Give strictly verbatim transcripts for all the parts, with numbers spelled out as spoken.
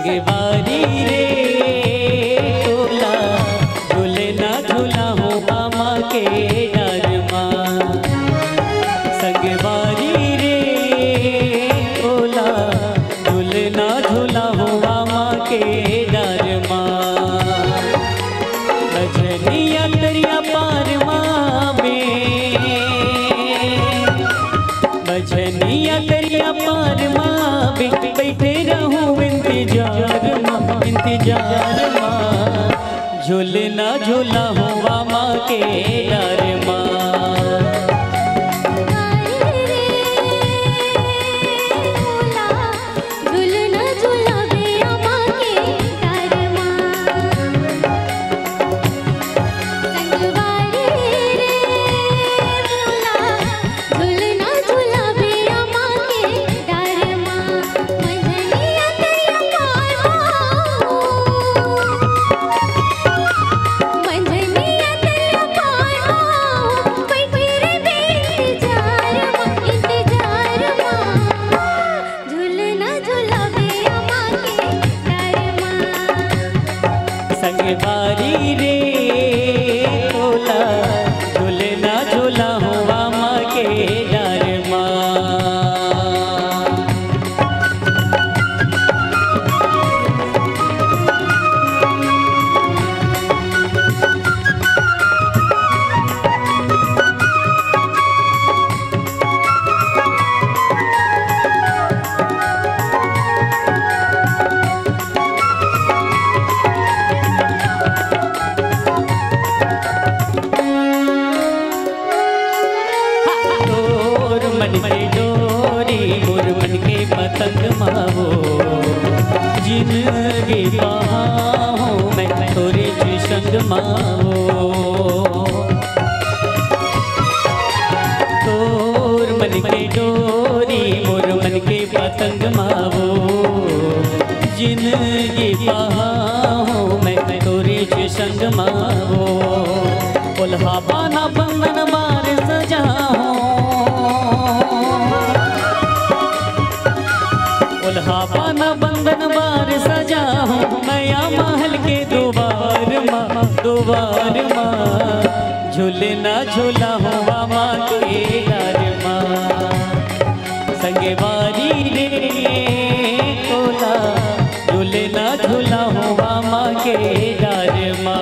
संगवारी रे टोला, झुलना झुलाहूं आमा के डार मा। संगवारी रे टोला, झुलना झुलाहूं आमा के डार मा। बझनिया तरिया पार मा बे, बझनिया तरिया पार मा बे, बइठे रहूं इंतजार मा, इंतजार मा। झुलना झुलाहूं आमा के डार मा। झुलना झुलावे आमा के डार मा। संगवारी रे मोला, झुलना झुलावे आमा के डार मा। मंझनिया तरिया पार मा, मंझनिया तरिया पार मा, बइठे रहिबे इंतजार मा, इंतजार मा। झुलना झुलावे आमा के डार मा। संगवारी रे टोला, झुलना झुलाहूं आमा के डार मा। तोर मन के डोरी, मोर मन के पतंग मा वो, जिनगी पाहूं मैं तोरे संग मा वो। तोर मन के डोरी, मोर मन के पतंग मा वो, जिनगी पाहूं मैं तोरे संग मा वो। ओल्हा पाना बंधन बार सजाहूं, ओल्हा पाना बंधन बार सजाहूं, मया महल के दुवार मा, दुवार मा। झुलना झुलाहूं आमा के डार मा। संगवारी रे टोला, झुलना झुलाहूं आमा के डार मा।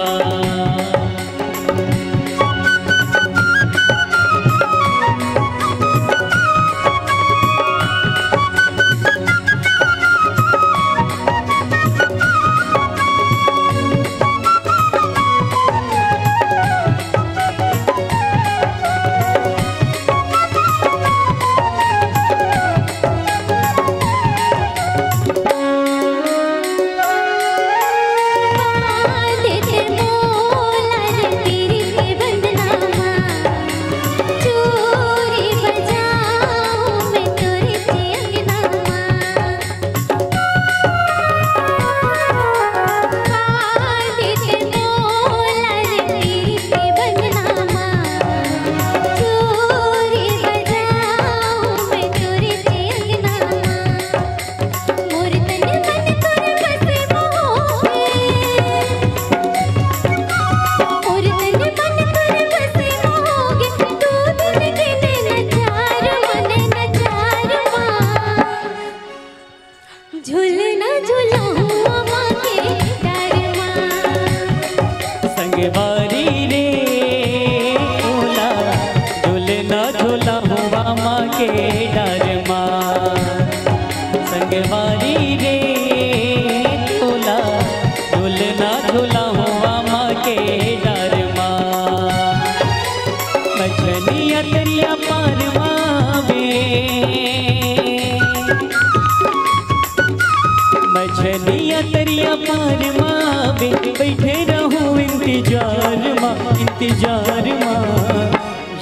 झुलना झुलाहूं आमा के डार मा। संगवारी रे टोला, झुलना झुलाहूं आमा के डार मा। संगवारी रे टोला, झुलना झुलाहूं आमा के डार मा। मझनिया तरिया पार मा बे, मझनिया तरिया पार मा बे, बइठे रहूं इंतजार मा, इंतजार मा।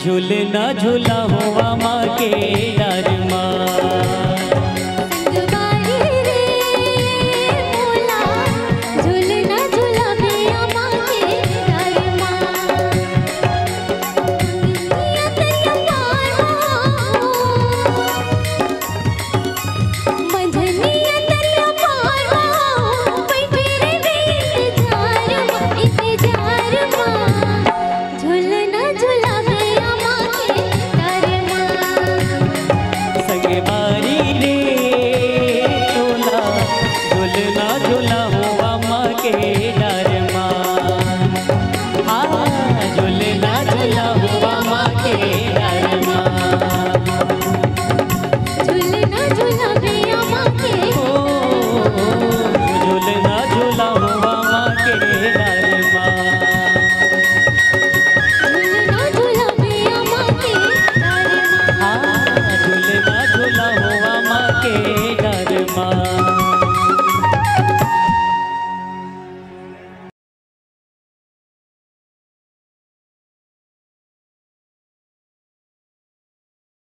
झुलना झुलाहूं आमा के